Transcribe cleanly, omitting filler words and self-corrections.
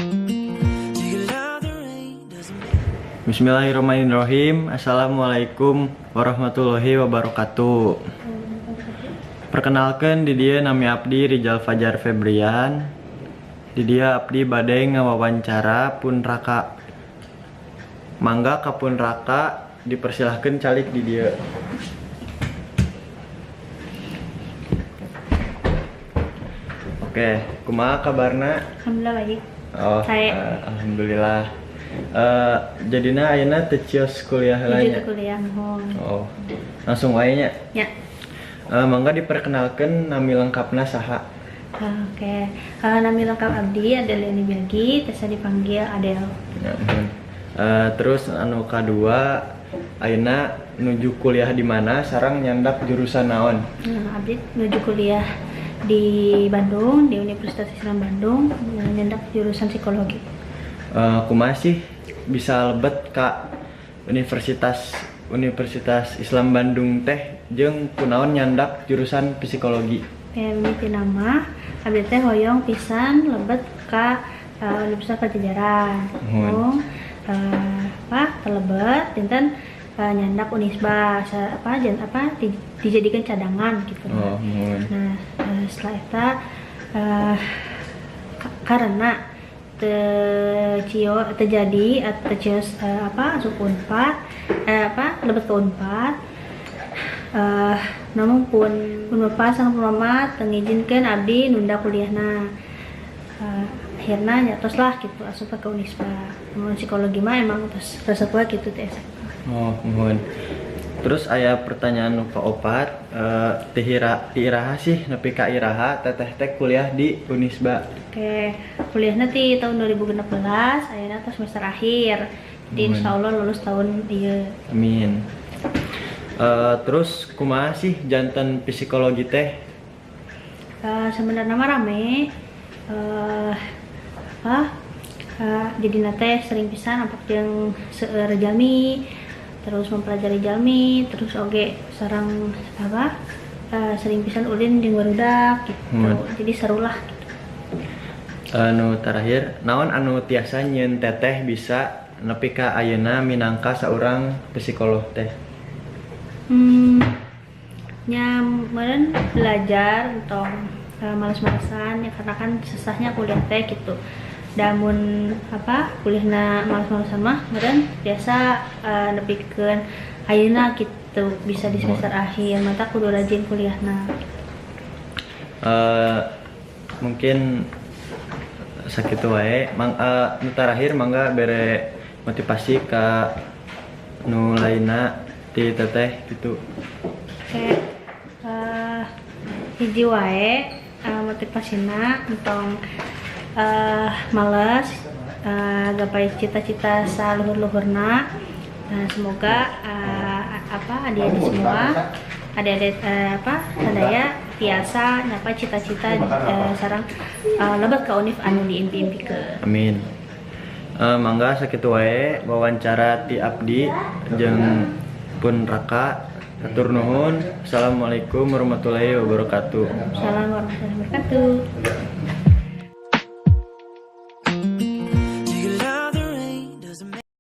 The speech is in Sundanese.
Do you love the rain? Doesn't Bismillahirrahmanirrahim. Assalamualaikum warahmatullahi wabarakatuh. Perkenalkan, di dieu nami abdi Rizal Fajar Febrian. Di dieu abdi bade ngawawancara pun Raka. Mangga ka pun Raka, dipersilahkan calik di dieu. Oke, kumaha kabarna? Alhamdulillah baik. Oh, Sae. Alhamdulillah. Jadina ayeuna teu cios kuliah heula Nuju nya? Teu kuliah, muhun. Oh, langsung wae nya. Ya. Mangga diperkenalkan, nami lengkapna saha? Oke. Nami lengkap abdi Adeliani Bilgi, biasa dipanggil Adel. Ya, muhun. Terus anu kadua, ayeuna nuju kuliah di mana sareng nyandak jurusan naon? Nah, abdi nuju kuliah di Bandung, di Universitas Islam Bandung, nyandak jurusan psikologi. Kumaha sih bisa lebet ka Universitas Universitas Islam Bandung teh jeung kunaon nyandak jurusan psikologi? Oke, mimitina mah abdi teh hoyong pisan lebet ka Universitas Padjadjaran. Muhun. Mung apa terlebet dinten nyandak Unisba apa jan apa dijadikan cadangan gitu. Oh, muhun. Nah, setelah eta karena teu terjadi atau cios apa asup Unpad, apa lebet ke Unpad, namun pun pun bapak sang mama teu ngijinkeun abdi nunda kuliahna. Akhirnya nya tos lah gitu asup ke Unisba. Namun psikologi mah emang tos resep we gitu teh. Oh, muhun. Terus aya pertanyaan nu kaopat, ti iraha sih nepi ka iraha teteh teh kuliah di Unisba? Oke, kuliahnya di tahun 2016, ayeuna tos semester akhir. Jadi Muhun. Insya Allah lulus tahun ieu. Amin. Terus kumaha sih janten psikologi teh? Sebenarnya mah rame, apa jadi nate sering pisan nampak jeung seueur jalmi, terus mempelajari jalmi, terus oge sareng apa sering pisan ulin jeung barudak gitu. Jadi seru lah gitu. Anu terakhir, naon anu tiasa nyieun teteh bisa nepi ka ayeuna minangka saurang psikolog teh? Nya meureun belajar entong males-malesan ya, karena kan susahnya kuliah teh gitu. Damun apa kuliahna males-malesan mah meureun biasa nepikeun ayeuna gitu bisa di semester akhir, mata kudu rajin kuliahna. Mungkin sakitu wae. Mang, nu terakhir mangga bere motivasi ka nu lainna ti teteh gitu. Oke, hiji wae motivasina, entong males gapai cita-cita saluhur-luhurna. Nah, semoga apa adik-adik semua, adik-adik apa sadaya tiasa nyapai cita-cita sareng lebet ka univ anu diimpi-impikeun. Amin. Mangga sakitu wae wawancara ti abdi jeung pun Raka. Hatur nuhun. Assalamualaikum warahmatullahi wabarakatuh. Assalamualaikum warahmatullahi wabarakatuh.